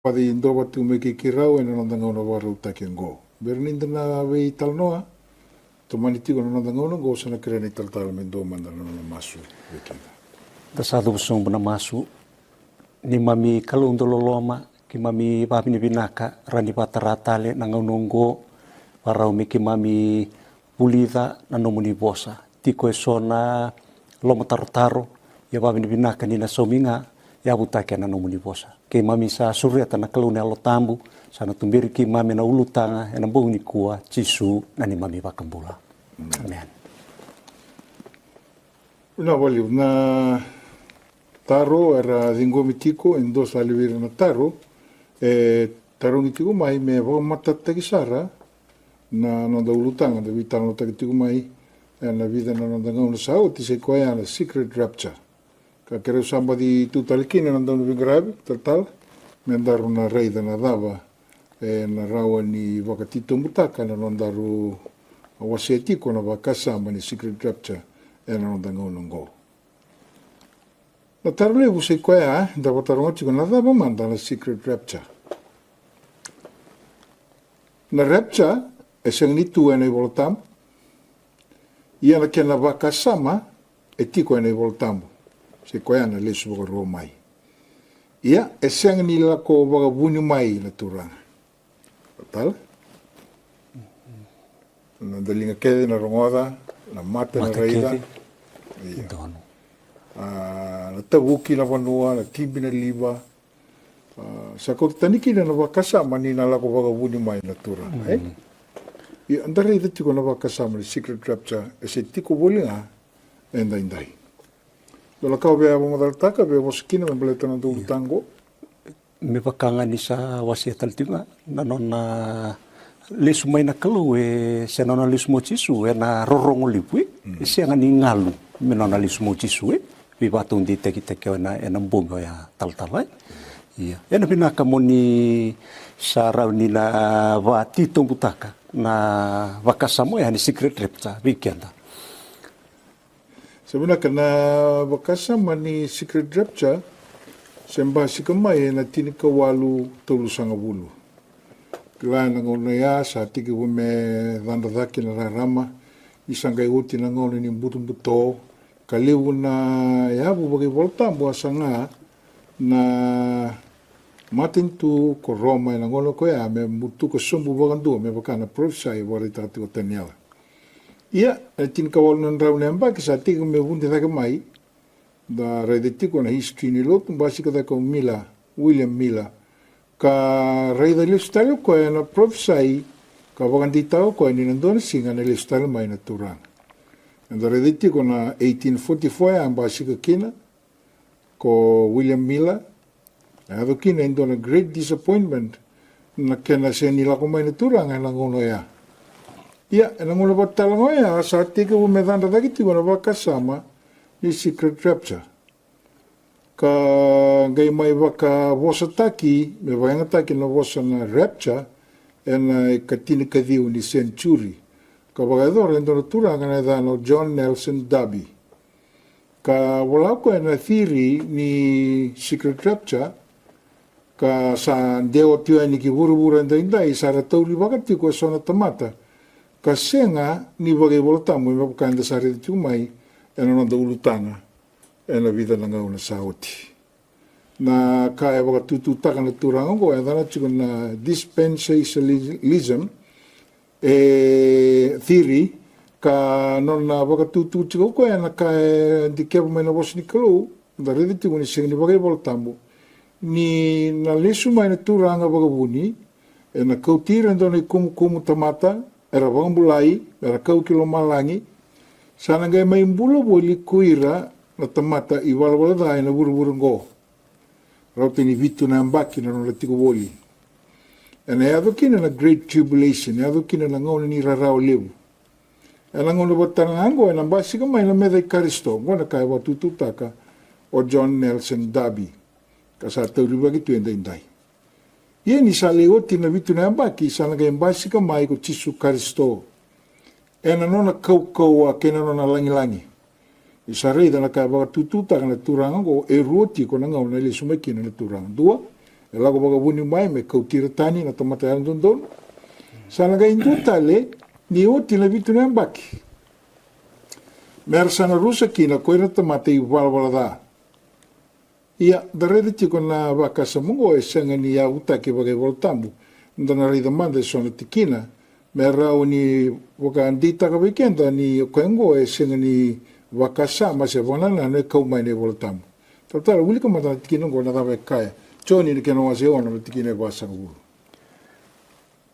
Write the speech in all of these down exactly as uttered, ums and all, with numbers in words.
Vacei dua vatu mai kei keirau ena noda gauna vakarautaki oqo. Bera ni da na veitalanoa, tomani tiko na noda gauna oqo, sa na kerea na italatala me dua mada na nona masu vei keda. Da sa cuva sobu na masu. Neimami Kalou dauloloma, keimami vavinavinaka rawa ni vatara tale na gauna oqo, vakarau me keimami vulica na nomuni vosa. Tiko eso na lomatarotaro, ia vavinavinaka ni na saumi ga, yavutaki ena nomuni vosa. Keimami sa sureta na Kalou na Yalo Tabu, sa na tuberi keimami ena ulutaga ena bogi nikua, Jisu na neimami iVakabula. Amen. Vinaka vakalevu. Na taro era ciqomi tiko, e dua sara vei ira na taro e tarogi tiko mai me vakamatatataki sara na noda ulutaga da veitalanoataki tiko mai ena vica na noda gauna sa oti, sa i koya na secret rapture. Ka keirau sa baci tu tale kina na dauniveiqaravi, talatala, me daru na raica na cava ena rawa ni vakatitobutaka na nodaru wasea tiko na vakasama ni secret rapture ena noda gauna oqo. Na taro levu sa i koya, da vakataroga tiko na cava mada na secret rapture. Na rapture e sega ni tu ena iVola Tabu. Ia na kena vakasama e tiko ena iVola Tabu. Sa i koya na lesu vakarua mai. Ia e sega ni lako vakavuni mai na Turaga. Talatala? Na daliga kece na rogoca, na mata na raica. Ia. A, na tavuki na vanua, na tibi na liva. A, sa kauta tani kina na vakasama ni na lako vakavuni mai na Turaga, e? Ia, da raica tiko na vakasama ni secret rapture, e se tiko voli ga edaidai. Dua na ka au via vakamacalataka, via vosa kina me baleta na noda ulutaga. Me vaka ga ni sa wasea tale tiko ga na nona lesu mai na Kalou, e se nona lesu mai o Jisu ena rorogo levu, e? E sega ni galu me nona lesu mai o Jisu, e? Veivakataudeitaki, taki ena, ena bogi oya, talatala, e? Ia. Ena vinaka mo ni sa rawa ni na vakatitobutaka na vakasama oya ni secret rapture vei keda. Sa vinaka. Na vakasama ni secret rapture se basika mai ena tinikawalu tolusagavulu. Kila, ena gauna ya sa tekivu me cadra cake na rarama, ni sa qai oti na gauna ni butobuto, ka levu na yavu vakaivolatabu a saga na matanitu ko Roma ena gauna koya me butuka sobu vakadua, me vaka na parofisai e vakaraitaka tiko o Taniela. Ia, e tinikawalu na drau na yabaki sa tekivu me vude cake mai. Da raica tiko na history ni lotu, basika cake o Miller, William Miller. Ka raica lesu tale o koya na parofisai, ka vakadeitaka o koya ni na dua na siga na lesu tale mai na Turaga. Eda raica tiko na eighteen forty-four ya, basika kina ko William Miller, a yaco kina e dua na great disappointment, na kena sega ni lako mai na Turaga ena gauna oya. Ia, ena gauna vata tale ga oya, sa tekivu me cadra cake tiko na vakasama ni secret rapture. Ka qai mai vakavosataki, me vakayagataki na vosa na rapture, ena ikatinikaciwa ni century. Ka vakayacora e dua na turaga na yacana o John Nelson Darby. Ka vola o koya na theory ni secret rapture, ka sa dewa tu yani ki vuravura edaidai, sa ra taurivaka tiko eso na tamata, ka sega ni vakaivolatabu, me vaka eda sa raica tiko mai ena noda ulutaga ena vica na gauna sa oti. Na ka e vakatututaka na turaga oqo e yacana tiko na dispensationalism, e, theory, ka nona vakatutu tiko o koya na ka e dikeva mai na vosa ni Kalou, da raica tiko ni sega ni vakaivolatabu, ni na lesu mai na Turaga vakavuni, ena kauti ira e dua na ikumukumu tamata era vakabulai, era kau ki lomalagi, sa na qai mai bula voli ko ira na tamata ivalavala ca ena vuravura oqo. Rauta ni vitu na yabaki na nona tiko voli. Ena yaco kina na Great Tribulation, yaco kina na gauna ni rarawa levu. Ena gauna vata tale ga oqo ena basika mai na meca i Karisito, oqo na ka e vakatututaka o John Nelson Darby, ka sa taurivaki tu edaidai. Ia ni sa lai oti na vitu na yabaki, sa na qai basika mai ko Jisu Karisito ena nona kaukauwa kei na nona lagilagi. Ni sa raica na ka e vakatututaka na turaga oqo, e rua tiko na gauna e lesu mai kina na Turaga. Dua, me lako vakavuni mai me kauti ira tani na tamata yalododonu. Sa na qai dua tale ni oti na vitu na yabaki me ra sa na rusa kina ko ira na tamata ivalavala ca. Ia, da raica tiko na vakasama oqo e sega ni yavutaki vakaivolatabu. Da na raica mada e so na tikina me rawa ni vakadeitaka vei keda ni o koya oqo e sega ni vakasama se vakanananu e kau mai na ivolatabu. Talatala, wilika mada na tikina oqo, na cava e kaya. Joni na kena wase ono, na tikina e vasagavulu.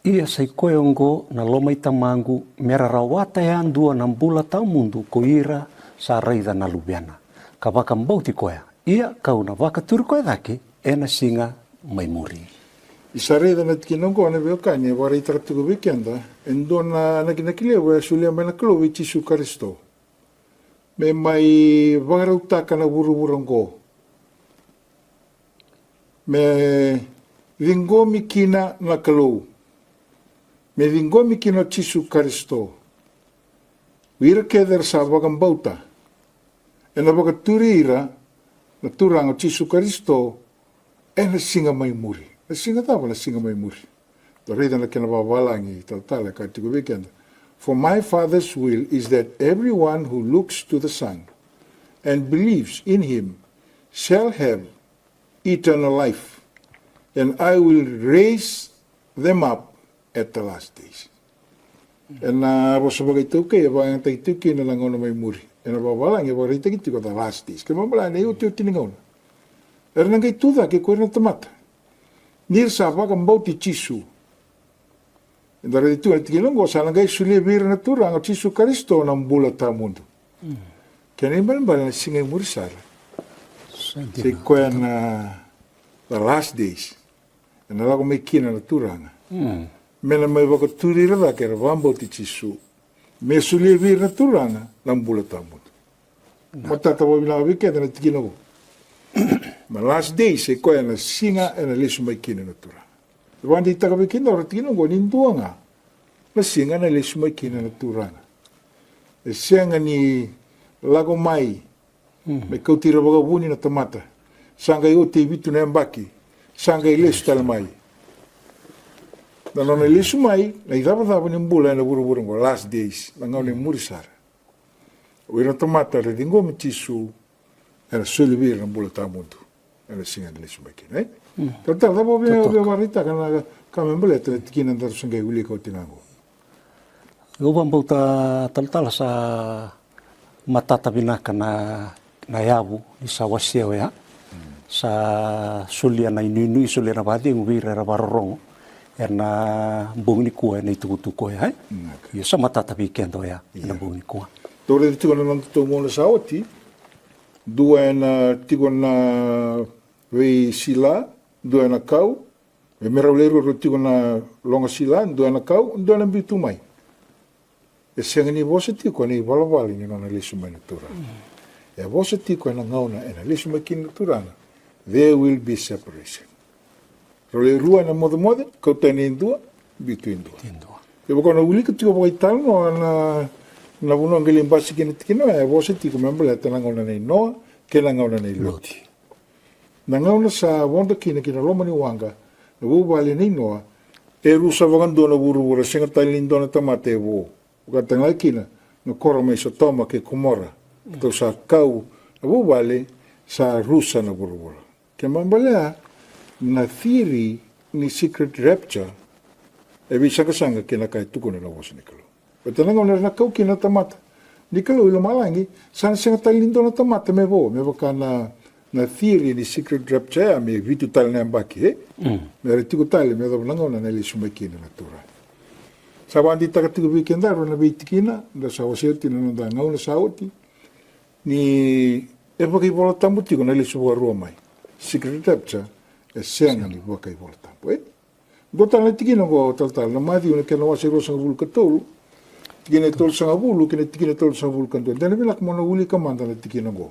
Ia sa i koya oqo na loma i Tamaqu, me ra rawata yadua na bula tawamudu ko ira sa raica na Luvena, ka vakabauti koya. Ia ka'u na vakaturi koya cake e na siga mai muri. Ni sa raica na tikina oqo, na veiwekani, e vakaraitaka tiko vei keda e dua na nakinaki levu e solia mai na Kalou vei Jisu Karisito me mai vakarautaka na vuravura oqo, me ciqomi kina na Kalou, me ciqomi kina o Jisu Karisito. O ira kece era sa vakabauta, ena vakaturi ira na Turaga o Jisu Karisito ena siga mai muri. Na siga cava na siga mai muri? Da raica na kena vavalagi, talatala, e kaya tiko vei keda: "For my Father's will is that everyone who looks to the Son and believes in him shall have eternal life, and I will raise them up at the last days." Ena vosa vakaitaukei e vakayagataki tiko kina na gauna mai muri. Ena vavalagi e vakaraitaki tiko the last days. Kena ibalebale na iotioti ni gauna, era na qai tu cake ko ira na tamata ni ra sa vakabauti Jisu. Eda raica tiko na tikina oqo, sa na qai solia vei ira na Turaga o Jisu Karisito na bula tawamudu. Kena ibalebale na siga i muri sara, sa i koya na the last days, ena lako mai kina na Turaga me na mai vakaturi ira cake era vakabauti Jisu, me solia vei ira na Turaga na bula tawamudu. Matata vakavinaka vei keda na tikina oqo. Na last days, sa i koya na siga ena lesu mai kina na Turaga. E vakadeitaka vei keda na tikina oqo ni dua ga na siga ena lesu mai kina na Turaga. E sega ni lako mai me kauti ira vakavuni na tamata, sa qai oti e vitu na yabaki, sa qai lesu tale mai. Na nona lesu mai, na icavacava ni bula ena vuravura oqo, last days, na gauna i muri sara. O ira na tamata era ciqomi Jisu, era soli vei ira na bula tawamudu ena siga ena lesu mai kina, e? Talatala, cava o via vakaraitaka na ka me baleta na tikina daru sa qai wilika oti ga oqo? Au vakabauta, talatala, sa matata vinaka na, na yavu ni sa wasea oya. Sa solia na inuinui, solia na vakacegu vei ira era vakarorogo ena bogi nikua ena itukutuku oya, e? Io, sa matata vei keda oya ena bogi nikua. Tou raica tiko na noda tou gauna sa oti, dua ena tiko na veisila, dua ena kau, e me rau lewe rua, rau tiko na loga sila, dua ena kau, dua ena biu tu mai. E sega ni vosa tiko ena ivalavala ni nona lesu mai na Turaga. E vosa tiko ena gauna ena lesu mai kina na Turaga. There will be separation. Rau lewe rua ena mocemoce, kau tani e dua, biu tu e dua. Kevaka o na wilika tiko vakaitalanoa na, na vanua qai lai basika kina na tikina oya, e vosa tiko me baleta na gauna nei Noa kei na gauna nei Loti. Na gauna sa vodo kina ki na loma ni waqa na vuvale nei Noa, e rusa vakadua na vuravura, sega tale ni dua na tamata e vo. Vakatale ga kina na koro mai Sotoma kei Komora, ratou sa kau na vuvale, sa rusa na vuravura. Kena ibalebale na theory ni secret rapture e veisaqasaqa kei na ka e tukuna na vosa ni Kalou. Baleta na gauna era na kau kina na tamata ni Kalou i lomalagi, sa na sega tale ni dua na tamata me vo, me vaka na, na theory ni secret rapture ya, me vitu tale na yabaki, e? Me ra tiko tale me yacova na gauna na lesu mai kina na Turaga. Sa vakadeitaka tiko vei kedaru na veitikina da sa wasea oti na noda gauna sa oti, ni e vakaivolatabu tiko na lesu vakarua mai. Secret rapture e sega ni vakaivolatabu, e? Dua tale na tikina oqo, talatala, na Maciu na kena wase ruasagavulu ka tolu, tikina e tolusagavulu kei na tikina e tolusagavulu ka dua. Dua na vinaka mo na wilika mada na tikina oqo.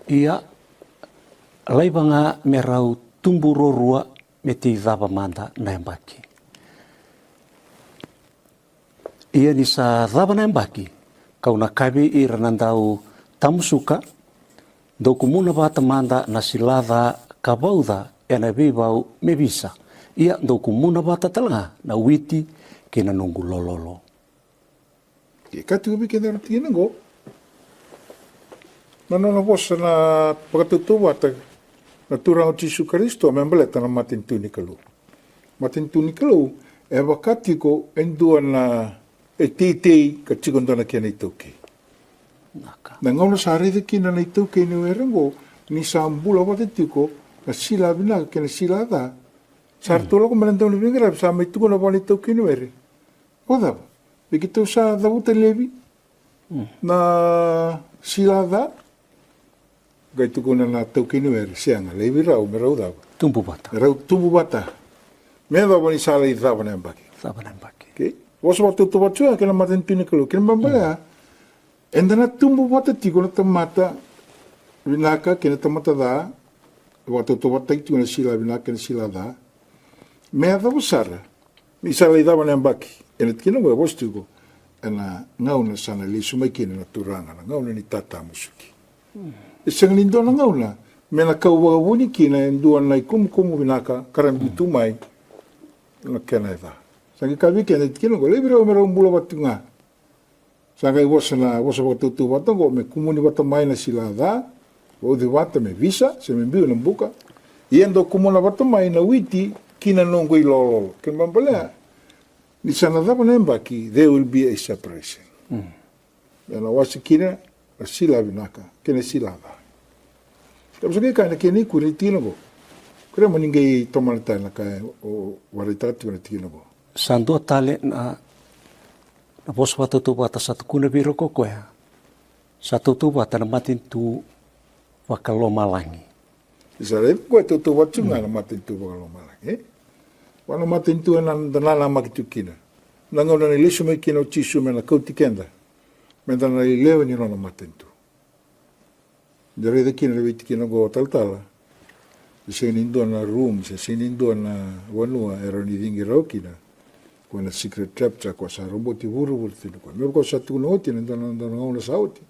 Ia, laiva ga me rau tubu ruarua me tei cava mada na yabaki. Ia ni sa cava na yabaki, ka'u na kaya vei ira na dau tamusuka, dou kumuna vata mada na sila ca ka vauca ena veivau me visa. Ia dou kumuna vata tale ga na witi kei na noqu lololo. E kaya tiko vei keda na tikina oqo na nona vosa na vakatautauvata na Turaga o Jisu Karisito me baleta na matanitu ni Kalou. Matanitu ni Kalou e vaka tiko e dua na e teitei ka tiko dua na kena itaukei. Na gauna sa raica kina na itaukei ni were oqo ni sa bula vata tiko na sila vinaka kei na sila ca, sa ratou lako mai na dau ni veiqaravi, sa mai tukuna vua na itaukei ni were, o cava, vei keitou sa cavuta laivi na sila ca? Qai tukuna na taukei ni were, sega, laivi rau me rau cava? Tubu vata. Me rau tubu vata. Me yacova ni sa lai cava na yabaki. Cava na yabaki. Okay. Vosa vakatautauvata tiko kei na matanitu ni Kalou. Kei na babala ya, eda na tubu vata tiko na tamata vinaka kei na tamata ca. Vakatautauvatataki tiko na sila vinaka kei na sila ca. Me yacova sara ni sa lai cava na yabaki. Ena tikina oqo e vosa tiko ena gauna sa na lesu mai kina na Turaga, na gauna ni tatamusuki. E sega ni dua na gauna me na kau vakavuni kina e dua na ikumukumu vinaka ka ra biu tu mai na kena e ca. Sa qai kaya vei keda ena tikina oqo, laivi rau me rau bula vata tiko ga. Sa qai vosa na vosa vakatautauvata oqo, me kumuni vata mai na sila ca, vauci vata me visa se me biu ena buka. Ia dou kumuna vata mai na witi ki na noqu ilololo. Kena balea ni sa na cava na yabaki, there will be a separation. Ena wase kina na sila vinaka kei na sila ca. Ka vasa qai kaya na kena ikuri ni tikina oqo. Kerea mo ni qai tomana tale na ka o vakaraitaka tiko na tikina oqo. Sa dua tale na, na vosa vakatautauvata sa tukuna vei ira ko koya sa tautauvata na matanitu vakalomalagi. Ni sa raica ko koya e tautauvata tiko ga na matanitu vakalomalagi, e? Vua na matanitu eda na nanamaki tiko kina na gauna na lesu mai kina o Jisu me na kauti keda, me da na lai lewe ni nona matanitu. Da raica kina na veitikina oqo talatala. E sega ni dua na room, se sega ni dua na vanua e rawa ni ciqi rawa kina ko na secret rapture ko sa roboti vuravura tiko ni koya. Me vaka sa tukuna oti ena dua na, dua na gauna sa oti,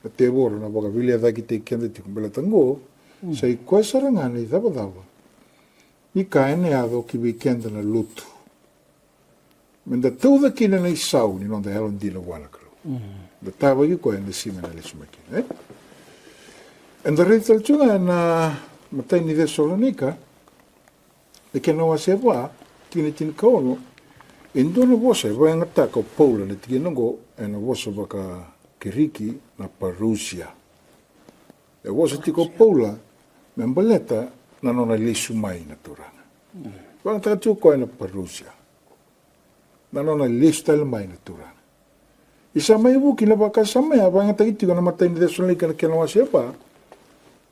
na tevoro na vakaveiliutaki keda tiko baleta oqo sa i koya sara ga na icavacava ni ka ena yaco ki vei keda na lotu. Me da tauca kina na isau ni noda yalodina vua na Kalou. Da tavaki koya ena siga ena lesu mai kina, e? Eda raica tale tu ga ena imatai ni Cesalonaika, na kena wase va, tikina tinikaono. E dua na vosa e vakayagataka o Paula na tikina oqo ena vosa vakaKiriki na parousia. E vosa tiko o Paula me baleta na nona lesu mai na Turaga. Vakayagataka tiko o koya na parousia, na nona lesu tale mai na Turaga. Ia sa mai vuki na vakasama ya, vakayagataki tiko ena imatai ni Cesalonaika na kena wase va,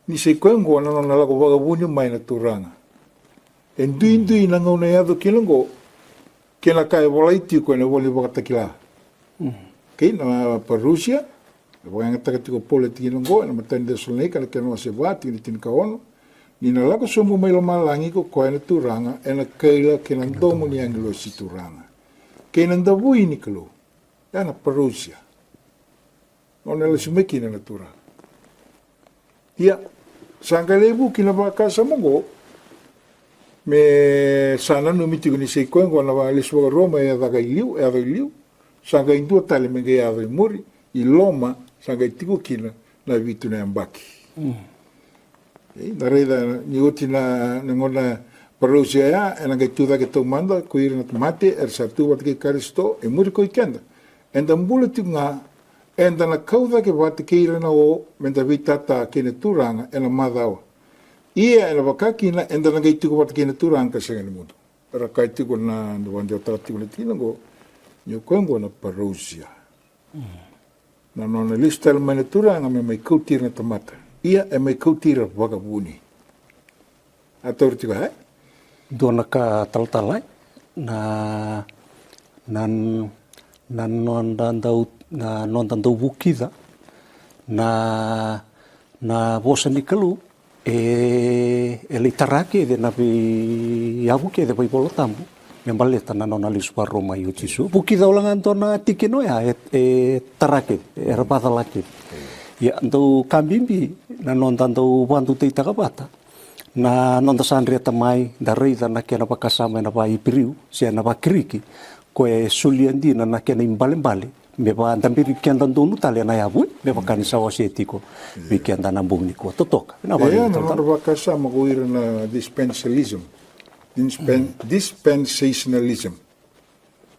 ni sa i koya oqo na nona lako vakavuni mai na Turaga. E duidui na gauna e yaco kina oqo kei na ka e volai tiko ena ivola ni Vakatakila. Kei na parousia, e vakayagataka tiko o Paula na tikina oqo ena imatai ni Cesalonaika na kena wase va, tikina tinikaono, ni na lako sobu mai lomalagi ko koya na Turaga ena kaila kei na domo ni agilosi turaga kei na davui ni Kalou. Ya na parousia. Nona lesu mai kina na Turaga. Ia, sa qai lai vuki na vakasama oqo me sa nanumi tiko ni sa i koya oqo na vakalesu vakarua mai, e caka i liu, e yaco i liu. Sa qai dua tale me qai yaco i muri, i loma sa qai tiko kina na vitu na yabaki. Ei, da raica ni oti na, na gauna parousia ya, ena qai tu cake taumada ko ira na mate era sa tu vata kei Karisito. E muri ko i keda, eda bula tiko ga, eda na kau cake vata kei ira na o, me da veitata kei na Turaga ena macawa. Ia ena vaka kina eda na qai tiko vata kei na Turaga ka sega ni mudu. Era kaya tiko na, na vakadewataka tiko na tikina oqo, ni o koya oqo na parousia. Na nona lesu tale mai na Turaga me mai kauti ira na tamata. Ia e mai kauti ira vakavuni. A tauri tiko, e? Dua na ka talatala, e? Na, na, na noda dau, na noda dau vukica na, na vosa ni Kalou. E, e lai tara kece na veiyavu kece vakaivolatabu me baleta na nona lesu vakarua mai o Jisu. Vukica wale ga dua na tikina oya, e, e tara kece, era vakacala kece. Ia, dau ka bibi na noda dau vakadutaitaka vata Na noda sa dreta mai, da raica na kena vakasama ena vaIperiu se ena vaKiriki, koya e solia dina na kena ibalebale me vadaberi keda donu tale ena yavu, me vaka ni sa wasea tiko vei keda na bogi nikua. Totoka na, e, na nodra vakasama ko ira na dispensationalism. Dispen-, dispensationalism.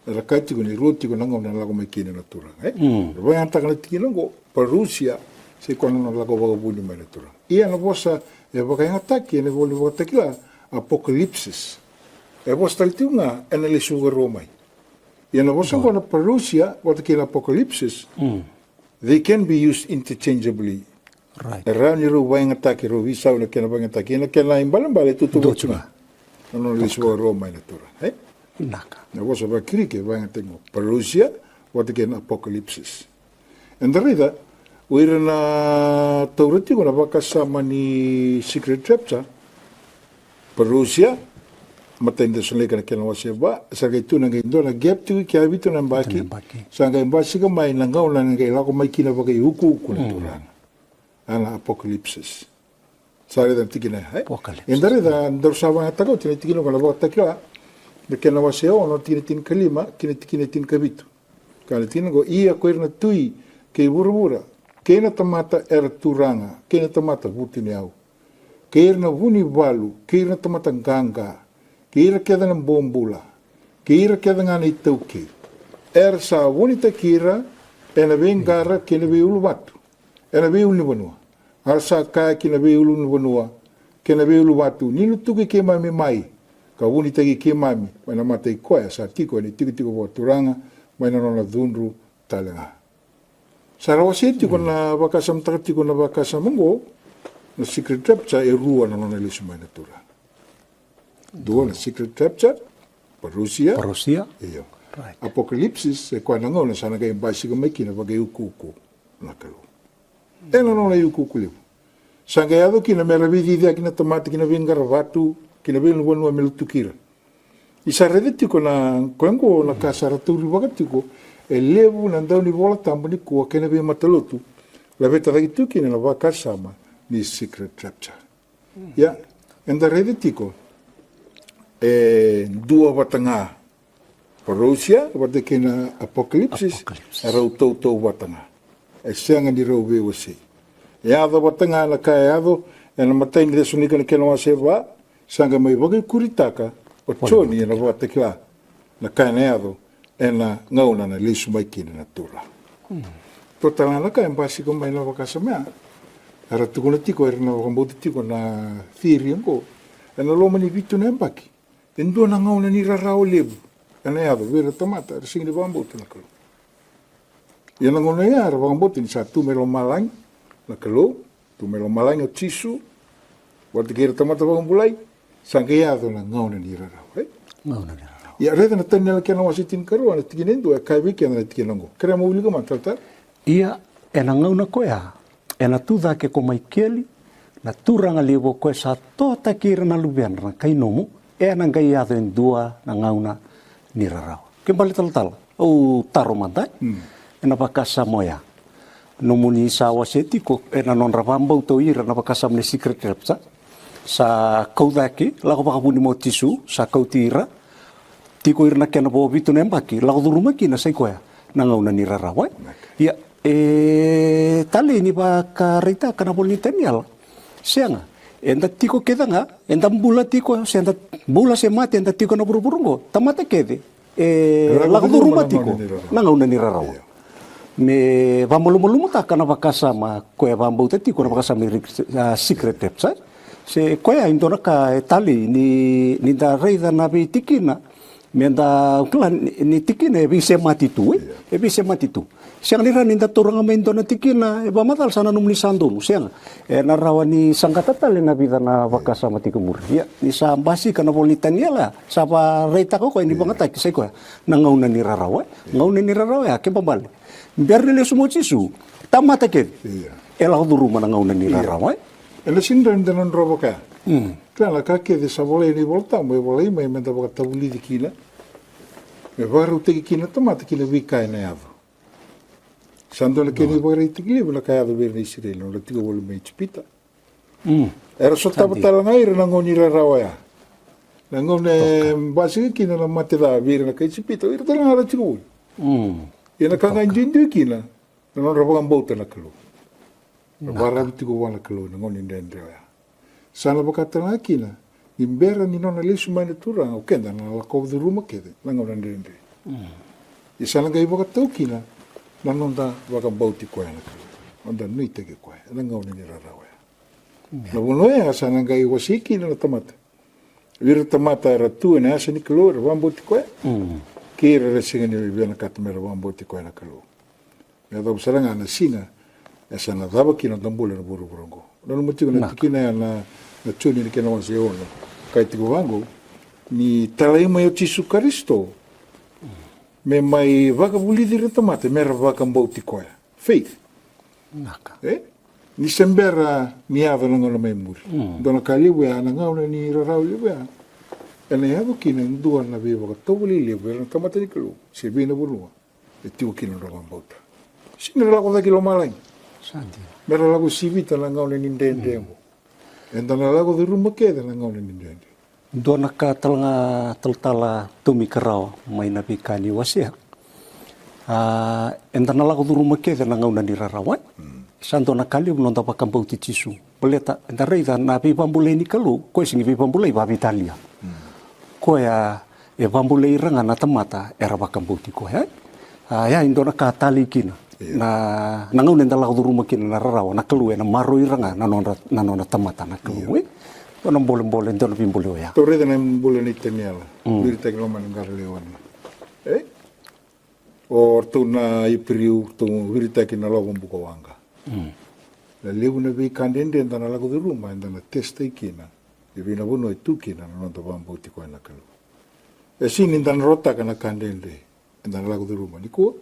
Era kaya tiko ni rua tiko na gauna ena lako mai kina na Turaga, e? Era vakayagataka na tikina oqo, parousia, se koya na nona lako vakavuni mai na Turaga. Ia na vosa e vakayagataki ena ivola ni Vakatakila, apokalipsis. E vosa tale tiko ga ena lesu vakarua mai. Ia na vosa oqo na parousia vata kei na apokalipsis, they can be used interchangeably. Right. E rawa ni rau vakayagataki, rau veisau na kena vakayagataki. Ia na kena ibalebale e tautauvata tiko ga na nona lesu vakarua mai na Turaga, e? Vinaka. Na vosa vaKiriki e vakayagataki mo parousia vata kei na apokalipsis. Eda raica, o ira na taura tiko na vakasama ni secret rapture, parousia, matai ni Cesalonaika na kena wase va, sa qai tu na qai dua na gap tiko i ke, vitu na yabaki, vitu na yabaki, sa qai basika mai na gauna na qai lako mai kina vakaiukuuku na Turaga. A na apokalipsis. Sa raica na tikina ya, e? Apokalipsis. Eda raica, daru sa vakayagataka oti na tikina oqo na Vakatakila, na kena wase ono, tikina tinikalima kei na tikina tinikavitu. Ka na tikina oqo, ia ko ira na tui kei vuravura, kei na tamata era turaga, kei na tamata vutuniyau, kei ira na vunivalu, kei ira na tamata qaqa, kei ira kece na bobula, kei ira kece ga na itaukei, era sa vunitaki ira ena veiqara kei na veiuluvatu, ena veiulunivanua. A ra sa kaya ki na veiulunivanua kei na veiuluvatu, ni lutuki keimami mai, ka vunitaki keimami mai na mata i koya sa tiko ena itikotiko vakaturaga, mai na nona cudru tale ga. Sa ra wasea tiko na vakasamataka tiko na vakasama oqo, na secret rapture, e rua na nona lesu mai na Turaga. Dua na secret rapture, parousia. Parousia. Io. Right. Apokalipsis, e koya na gauna sa na qai basika mai kina vakaiukuuku na Kalou. Ena nona iukuuku levu. Sa qai yaco kina me ra veiciciyaki na tamata ki na veiqaravatu, ki na veiulunivanua me lutuki ira. Ni sa raica tiko na, koya oqo na ka sa ra taurivaka tiko e levu na daunivolatabu nikua kei na veimatalotu, laveta cake tiko kina na vakasama ni secret rapture. Ia, eda raica tiko e dua vata ga, parousia vata kei na apokalipsis, apokalipsis, e rau tautauvata ga. E sega ni rau veiwasei. E yaco vata ga na ka e yaco ena matai ni Cesalonaika na kena wase va, sa qai mai vakaikuritaka o Joni ena Vakatakila na ka ena yaco ena gauna na lesu mai kina na Turaga. Dua tale ga na ka e basika mai na vakasama ya, era tukuna tiko, era na vakabauta tiko na theory oqo, ena loma ni vitu na yabaki e dua na gauna ni rarawa levu ena yaco vei ira na tamata era sega ni vakabauta na Kalou. Ia na gauna ya era vakabauta ni sa tu mai lomalagi na Kalou, tu mai lomalagi o Jisu vata kei ira na tamata vakabulai, sa qai yaco na gauna ni rarawa, e? Gauna ni rarawa. Ia raica na Taniela kena wase tinikarua, na tikina e dua, e kaya vei keda na tikina oqo. Kerea mo wilika mada, talatala. Ia ena gauna koya ena tu cake ko Maikeli, na turaga levu o koya sa totaki ira na luvedra na kai nomu, ena qai yaco e dua na gauna ni rarawa. Ke bale talatala, au taro mada, e? Ena vakasama oya, nomuni sa wasea tiko ena nodra vakabauta o ira na vakasama ni secret rapture, sa kau cake, lako vakavuni mai o Jisu, sa kauti ira, tiko ira na kena vo vitu na yabaki, lako curuma kina, sa i koya na gauna ni rarawa, e? Ia, e talei ni vakaraitaka na ivola ni Taniela? Sega. Eda tiko kece ga, eda bula tiko, se eda bula se mate, eda tiko ena vuravura oqo, tamata kece e lako curuma tiko na gauna ni rarawa. Me vakamalumalumutaka na vakasama koya e vakabauta tiko na vakasama ni, a, secret rapture, se koya e dua na ka e talei ni, ni da raica na veitikina, me da kila ni, ni tikina e veisemati tu, e? E veisemati tu. Sega ni rawa ni da taura ga mai e dua na tikina e vakamacala sa na nomuni sa donu, sega. Ena rawa ni saqata tale na vica na vakasama tiko muri. Ia, ni sa basika na ivola ni Taniela, sa vakaraitaka o koya ni vakayagataki, sa i koya na gauna ni rarawa, e? Gauna ni rarawa ya, ke bale, bera ni lesu mai o Jisu, tamata kece e lako curuma na gauna ni rarawa, e? Ena sega ni da na drova kaya. Kila na ka kece sa volai ena iVolatabu, e volai mai me da vakatavulici kina, me vakarautaki kina na tamata ki na veika ena yaco. Sa dua na kena ivakaraitaki levu na ka yaco vei ira na Isireli, nodra tiko voli mai Ijipita. Mm. Era sotava tale ga ira na gauna ni rarawa ya. Na gauna e basika kina na mate ca vei ira na kai Ijipita, o ira tale ga era tiko voli. Mm. Ia na ka ga e duidui kina na nodra vakabauta na Kalou. Na vakaravi tiko vua na Kalou na gauna ni dredre oya. Sa na vaka tale ga kina ni bera ni nona lesu mai na Turaga, o keda na lako curuma kece na gauna dredre. Mm. Ia sa na qai vakatau kina na noda vakabauti koya na Kalou, noda nuitaki koya ena gauna ni rarawa ya. Mm. Na vanua ya sa na qai wasei kina na tamata. Vei ira na tamata era tu ena yasa ni Kalou, era vakabauti koya. Mm. Kei ira era sega ni vinakata mera vakabauti koya na Kalou. Me yacova sara ga na siga e sa na cava kina na bula ena vuravura oqo. Nanuma tiko na tikina ya na, na Joni na kena wase e ono. Kaya tiko vaqo, ni talai mai o Jisu Karisito me mai vakavulici ira na tamata mera vakabauti koya. Faith. Naka. E? Ni se bera ni yaco na gauna mai muri. Mm. Dua na ka levu ya, na gauna ni rarawa levu ya, ena yaco kina e dua na veivakatovolei levu vei ira na tamata ni Kalou se vei na vanua e tiko kina na nodra vakabauta. Sega ni ra lako cake i lomalagi. Sa dina. Mera lako sivita na gauna ni dredre oqo. Eda na lako curuma kece na gauna ni dredre. Dua na ka tale ga talatala Tommy Karawa mai na veika ni wasea. A, eda na lako curuma kece na gauna ni rarawa. Mm. Sa dua na ka levu noda vakabauti Jisu. Baleta eda raica na veivabulai ni Kalou, koya sega ni veivabulai vakaveitalia. Mm. Koya e vabulai ira ga na tamata era vakabauti koya. A, ya e dua na ka talei kina. Io. Na, na gauna eda lako curuma kina na rarawa, na Kalou ena maroroi ira ga na nona, na nona tamata na Kalou. Io. E? Dua na bolebole, dua na veibole oya. Tou raica na bula nei Taniela. Mm. Viritaki loma ni qara lewe ono. E? O ratou na Iperiu, ratou viritaki na lovo bukawaqa. Mm. Na levu na veika dredre eda na lako curuma, eda na testaki kina. E vei na vanua e tu kina na noda vakabauti koya na Kalou. E sega ni da na rotaka na ka dredre eda na lako curuma nikua.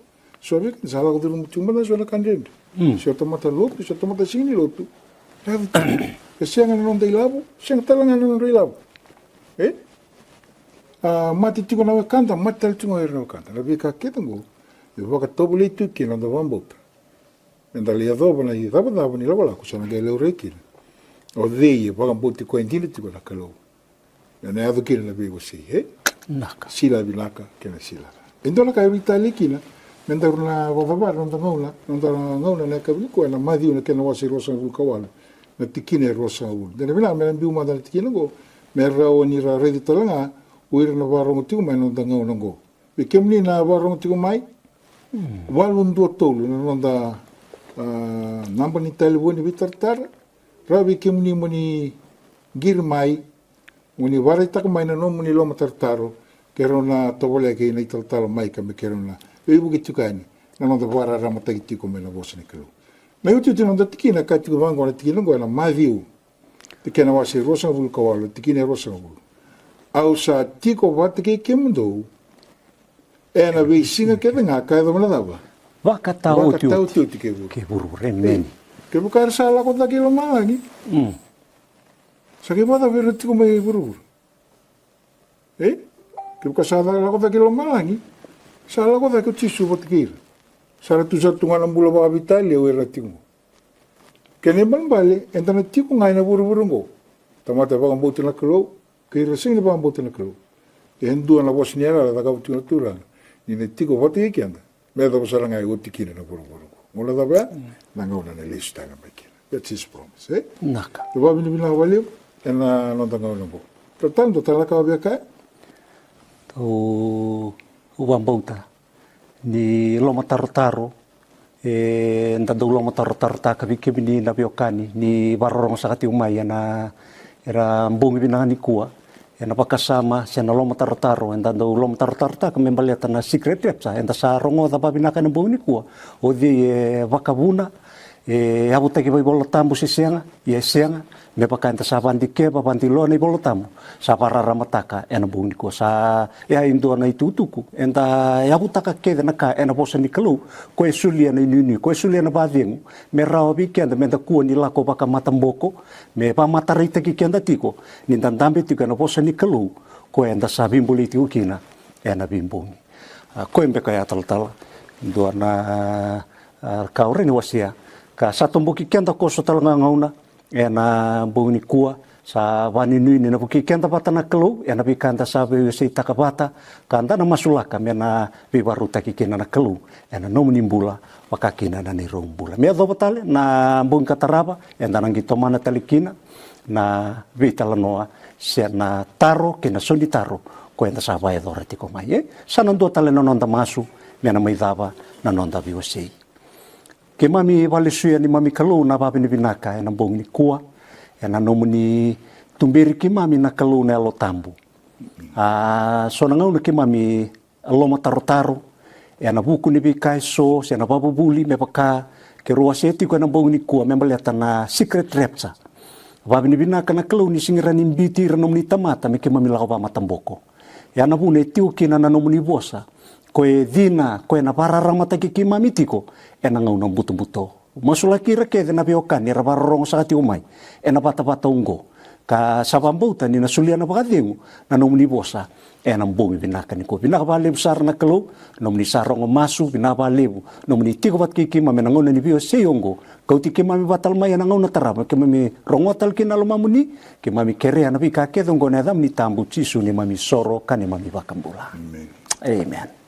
So vei keda sa lako curuma tiko mada so na ka dredre. Mm. Se o tamata lotu, se o tamata sega ni lotu. Yaco tiko. E sega na noda ilavo, sega tale ga na nodra ilavo. E? A, mate tiko na wekada, mate tale tiko ga o ira na wekada. Na veika kece oqo e vakatovolei tu kina na noda vakabauta. Eda lai yacova na icavacava ni lakolako sa na qai laurai kina. O cei e vakabauti koya dina tiko na Kalou. Ena yaco kina na veiwasei, e? Naka. Sila vinaka kei na sila ca. E dua na ka e veitalia kina, me daru na vakacavara na noda gauna, na noda gauna ena yakavi nikua, ena Maciu na kena wase e ruasagavulu ka walu, na tikina e ruasagavulu. De na vinaka me na biu mada na tikina oqo, me rawa ni ra raica tale ga o ira na vakarorogo tiko mai na noda gauna oqo. Vei kemuni na vakarorogo tiko mai, walu dua tolu na noda, a, naba ni talevoni veitaratara. Rawa vei kemuni mo ni qiri mai, mo ni vakaraitaka mai na nomuni lomatarotaro, keirau na tovolea kei na italatala mai ka me keirau na veivuke tiko yani na noda vakararamataki tiko mai na vosa ni Kalou. Na iotioti ni noda tikina, ka tiko vaqo na tikina oqo ena Maciu. Tikina wase e ruasagavulu ka walu, tikina e ruasagavulu. Au sa tiko vata kei kemudou ena veisiga kece ga ka yacova na cava? Vakataotioti. Vakataotioti kei vuravura. Kei vuravura, emeni. Ei, kevaka era sa lako cake i lomalagi. Mm. Sa qai vakacava vei ira na tiko mai vuravura? Ei, kevaka sa lako cake i lomalagi, sa lako cake o Jisu vata kei ira. Sa na tu sara tu ga na bula vakaveitalia o ira na tiko. Kena ibalebale, eda na tiko ga ena vuravura oqo. Tamata vakabauta na Kalou, kei ira sega ni vakabauta na Kalou. E dua na vosa ni yalayala e cakava tiko na Turaga, ni na tiko vata kei keda me yacova sara ga e oti kina na vuravura oqo. Gauna cava ya? Mm. Na gauna na lesu tale mai kina. That's his promise, e? Naka. Au vakavinavinaka vakalevu ena noda gauna oqo. Talatala, dua tale na ka o via kaya? Au vakabauta ni lomatarotaro, eda dau lomatarotarotaka, vei kemuni na veiwekani ni vakarorogo saka tiko mai ena, era bogi vinaka nikua, ena vakasama se na lomatarotaro eda dau lomatarotarotaka me baleta na secret rapture, eda sa rogoca vakavinaka ena bogi nikua. O cei e vakavuna, e yavutaki vakaivolatabu se sega, ia e sega, me vaka eda sa vakadikeva, vakadiloa na iVolatabu, sa vakararamataka ena bogi nikua. Sa, e a, e dua na itukutuku, eda yavutaka kece na ka ena vosa ni Kalou, koya e solia na inuinui, koya e solia na vakacegu, me rawa vei keda meda kua ni lako vakamataboko, me vakamataraitaki keda tiko ni da dabe tiko ena vosa ni Kalou, koya eda sa veibolei tiko kina ena veibogi. A, koya beka ya talatala, dua na, a, ka au rawa ni wasea, ka sa toboki keda koso tale ga na gauna, Ena bogi nikua sa vanuinui ni na vukei keda vata na Kalou ena veika eda sa veiwaseitaka vata, ka da na masulaka me na veivarautaki kina na Kalou ena nomuni bula, vaka kina na neirau bula. Me yacova tale na bogi ka tarava, eda na qai tomana tale kina na veitalanoa se na taro kei na soni taro ko eda sa vakayacora tiko mai, e? Sa na dua tale na noda masu me na mai cava na noda veiwasei. Keimami valesuya neimami Kalou na vavinavinaka ena bogi nikua, ena nomuni tuberi keimami na Kalou na Yalo Tabu. A so na gauna keimami lomatarotaro ena vuku ni veika eso se na vavuvuli me vaka keirau wasea tiko ena bogi nikua me baleta na secret rapture. Vavinavinaka na Kalou ni sega ni rawa ni biuti ira nomuni tamata me keimami lako vakamataboko. Ya na vuna e tiko kina na nomuni vosa, ko e cina, ko e na vakararamataki keimami tiko ena gauna butobuto. Masulaki ira kece na veiwekani era vakarorogo saka tiko mai ena vatavata oqo, ka sa vakabauta ni na solia na vakacegu na nomuni vosa ena bogi vinaka nikua. Vinaka vakalevu sara na Kalou nomuni sa rogo masu, vinaka vakalevu nomuni tiko vata kei keimami ena gauna ni veiwasei oqo. Kauti keimami vata tale mai ena gauna tarava, keimami rogoa tale kina na lomamuni. Keimami kerea na veika kece oqo ena yacamuni tabu Jisu, neimami soro ka neimami vakabula. Amen.